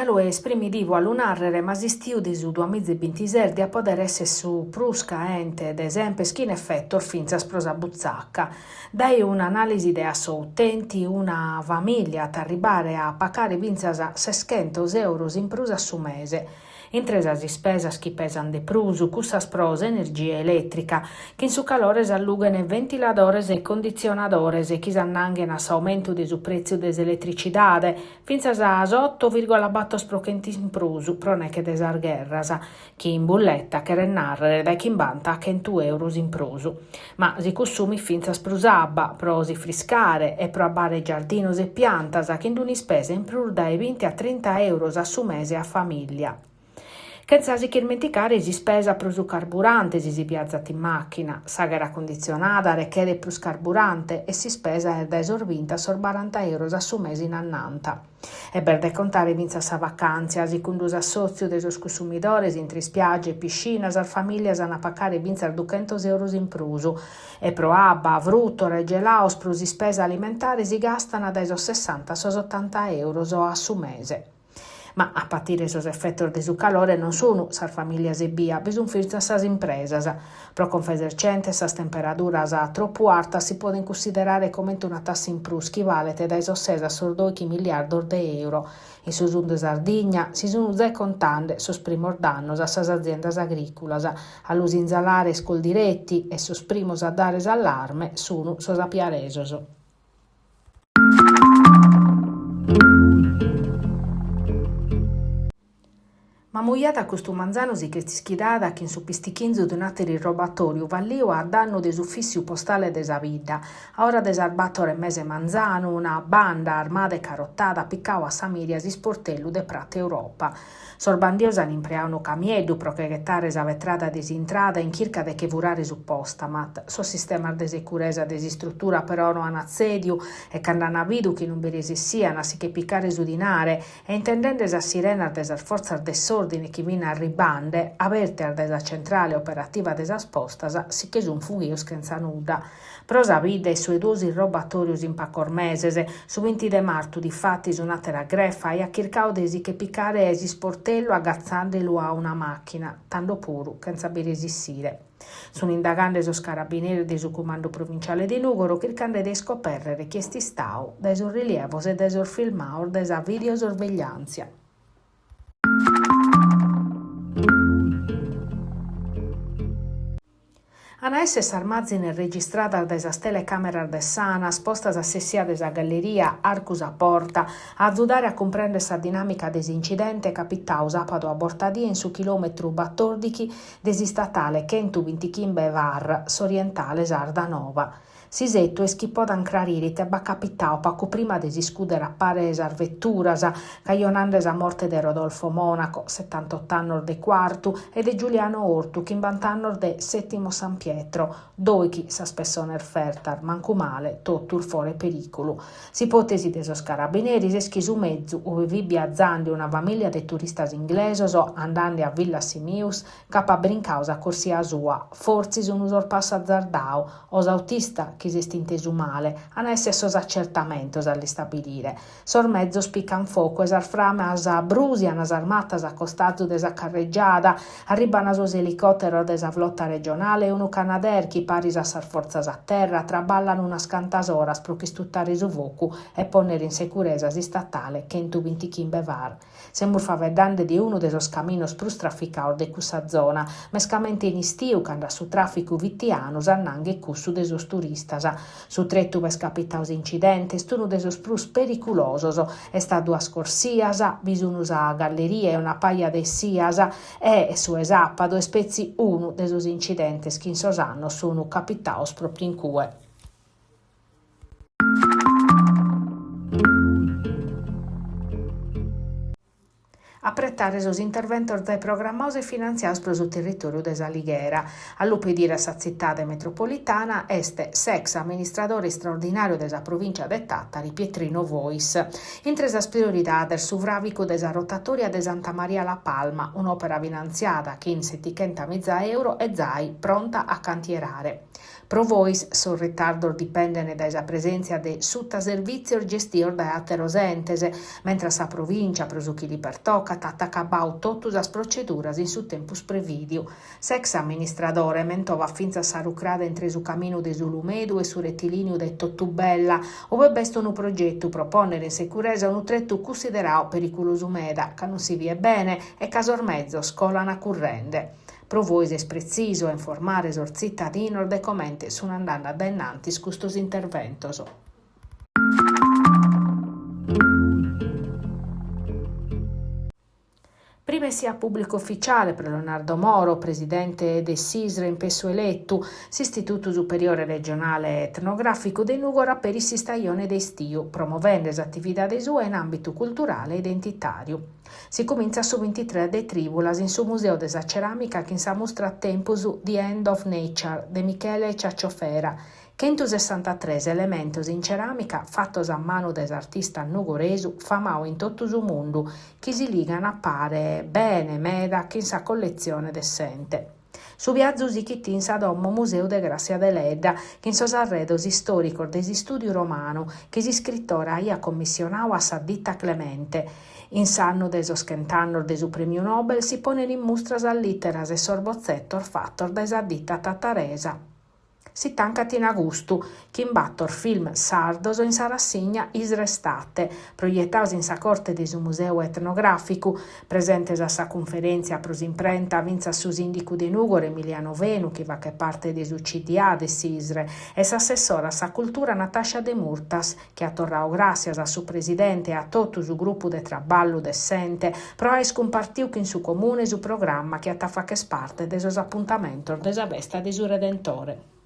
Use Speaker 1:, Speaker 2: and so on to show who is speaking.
Speaker 1: Galu est primidivu a lu nàrrere, ma s'istiu de su duamiza e bintises diat pòdere èssere su prus caente de semper chin efetos fintzas pro sa butzaca. Dae un'anàlisi de Assoutenti una famìllia at a arribare a pacare fintzas seschentos euros in prus a su mese. Intre sas ispesas chi pesan de prus, cussas pro s'energia elètrica, chin su calore s'allughen ventiladores e conditzionadores chi s'annanghen a s'aumentu de su prètziu de s'eletricidade, fintzas a s'oto vìrgola bator pro chentu in prus pro neche de sas gherras, chi in bulleta cheret nàrrere dae chimbanta a chentu euros in prus. Ma si cussumit fintzas prus abba pro si friscare e pro abbare giardinos e piantas, chin d'un'ispesa in prus dae binti a trinta euros a su mese a famìllia. Chentza si ch'irmenticare s'ispesa pro su carburante si si biazat in màchina, s'àghera cunditzionada rechedet prus carburante e s'ispesa est dae sos binti a sos baranta euros a su mese in annanta. E b'est de contare fintzas sa vacàntzia, sicundu s'assòtziu de sos cussumidores intre ispiàgia e piscina sas famìlias an a pacare fintzas duchentos euros in prus. E pro abba, frùtora e gelaos pro s'ispesa alimentare si gastan dae sos sessanta a sos otanta euros a su mese. Ma a patire sos efetos de su calore non sun sas famìlias ebbia, bi sun fintzas sas impresas. Pro Confesercenti sas temperaduras tropu artas si podent cunsiderare comente una tassa in prus chi balet dae sos ses a sos dòichi milliardos de euro. In su sud de Sardigna si sun zai contande sos primos dannos a sas aziendas agrìculas. A lu sinzalare est Coldiretti e sos primos a dare s'allarme sun sos apiaresos. Mamujada custu manzanu si ch'est ischidada chin su pistichinzu de un'àteru irrobatòriu falliu a dannu de s'ufìssiu postale de sa bidda. A ora de sas bator e mesa 'e manzanu, una banda armada e carotada at picau a sa mìria s'isportellu de Prata Europa. Sos bandios an impreau unu camieddu pro che ghetare sa vetrada de s'intrada in chirca de che furare su postamat. Sos sistemas de securesa de s'istrutura però no an tzèdiu e cando an bidu chi non bi resessian a si che picare su dinare e intendende sas sirenas de sas fortzas de s'òrdine chi fin arribande, abertias dae sa centrale operativa de sas postas, si che sun fughios chentza nudda. Pro sa bidda est su 'e duos irrobatòrios in pacos meses. Su binti de martu, difatis, un'àtera grefa aiat chircau de si che picare s'isportellu agatzande-lu a una màchina, tando puru chentza bi resissire. Sun indagande sos carabineris de su Cumandu Provinciale de Nùgoro chircande de iscopèrrere chie est istau dae sos rilievos e dae sos filmaos de sa videosorvegliàntzia. An a èssere sas màzines registradas dae sas telecàmeras de s'Anas postas a s'essia de sa galleria Arcu Sa Porta a azudare a cumprèndere sa dinàmica de s'incidente capitau sàpadu a bortadie in su chilòmetru batòrdichi de s'istatale chentu bintichimbe VAR, s'orientale sarda noba. S'isetu est chi podan crarire ite b'at capitau pacu prima de s'iscùdere a pare sas veturas, cajonande sa morte de Rodolfo Monaco, setantot'annos de Cuartu, e de Giuliano Ortu, chimbant'annos de Settimo San Pietro, dòichi sas pessones fertas, mancu male, totus fora 'e perìculu. S'ipòtesi de sos carabineris est chi su mezu, ube fit biazande una famìlia de turistas inglesos andande a Villasimius, Ch'apat brincau sa corsia sua, fortzis unu sorpassu azardau, o s'autista chi s'est intesu male, an a esser sos acertamentos a l'istabilire. Sos mezos pican focu e sas framas brùsian sas matas a costazu de sa carregiada, arriban sos elicòteros de sa flota regionale e unu Canadair chi paris a sas fortzas a terra traballan unas cantas oras pro ch'istutare su focu e pònnere in securesa s'istatale chentu bintichimbe VAR. Semus faeddende de unu de sos caminos prus traficados de cussa zona, mescamente in istiu cando a su tràficu fitianu s'annanghet cussu de sos turistas. Su tretu ube est capitadu s'incidente est unu de sos prus periculosos, est a duas corsias, bi sun sa galleria e una paja de essias e su 'e sàpadu est petzi unu de sos incidentes chi in sos annos sun capitados pròpiu in cue. Apretare sos interventos zai programmados e finantziados pro su territòriu de S'Alighera. A lu pedire a sa tzitade metropolitana est s'ex amministradore istraordinàriu de sa provìncia de Tàtari Pietrino Fois. Intre sas prioridades su fràvicu de sa rotatòria de Santa Maria La Palma, un'òpera finantziada chin setichentamiza euro e zai pronta a cantierare. Pro Fois sos ritardos dipendent dae sa presèntzia de sutaservìtzios gestidos dae àteros entes, mentras sa Provìncia, pro su chi li pertocat, at acabadu totu sas proceduras in su tempus prevìdiu. S'ex amministradore mentovat fintzas sa rucrada intre su caminu de s'Ulumedu e su retilìniu de Totubella, ue b'est unu progetu pro pònnere in securesa unu tretu cunsideradu periculosu meda, ca non si biet bene e ca sos mezos colant currende. Pro Fois est pretzisu a informare sos tzitadinos de comente sun andende a dae innantis custos interventos. Prima essida a pùblicu uficiale pro Leonardo Moro, presidente de s'ISRE in pessu eletu, s'Istitutu Superiore Regionale Etnogràficu de Nùgoro aperit s'istajone de istiu, promovende s'atividade sua in àmbitu culturale e identitàriu. Si cumintzat su bintitres de trìbulas in su Museu de sa Ceràmica chin sa mustra Tempus The End of Nature de Michele Ciacciofera, chentusessantatres elementos in ceràmica fatos a manu de s'artista nugoresu famadu in totu su mundu chi si ligan a pare bene meda chin sa colletzione de s'ente. Su viazu sichit in sa Domo Museu de Grassia Deledda, chin sos arredos istòricos de s'istùdiu romanu chi s'iscritora aiat commissionadu a sa dita Clemente. In s'annu de sos chent'annos de su Prèmiu Nobel si ponen in mustra sas lìteras e sos botzetos fatos dae sa dita tataresa. Si tancat in agustu, chin bator film sardos in sa rassigna Isrestate, projetados in sa corte de su Museu Etnogràficu. Presentes a sa cunferèntzia pro s'imprenta fintzas su sìndicu de Nùgoro Emiliano Fenu, chi faghet parte de su CDA de s'Isre, e s'assessora a sa cultura Natascia Demurtas, chi at torradu gràssias a su presidente e a totu su grupu de traballu de s'ente pro aer cumpartiu chin su Comune su programma chi at a fagher parte de sos apuntamentos de sa festa de su Redentore.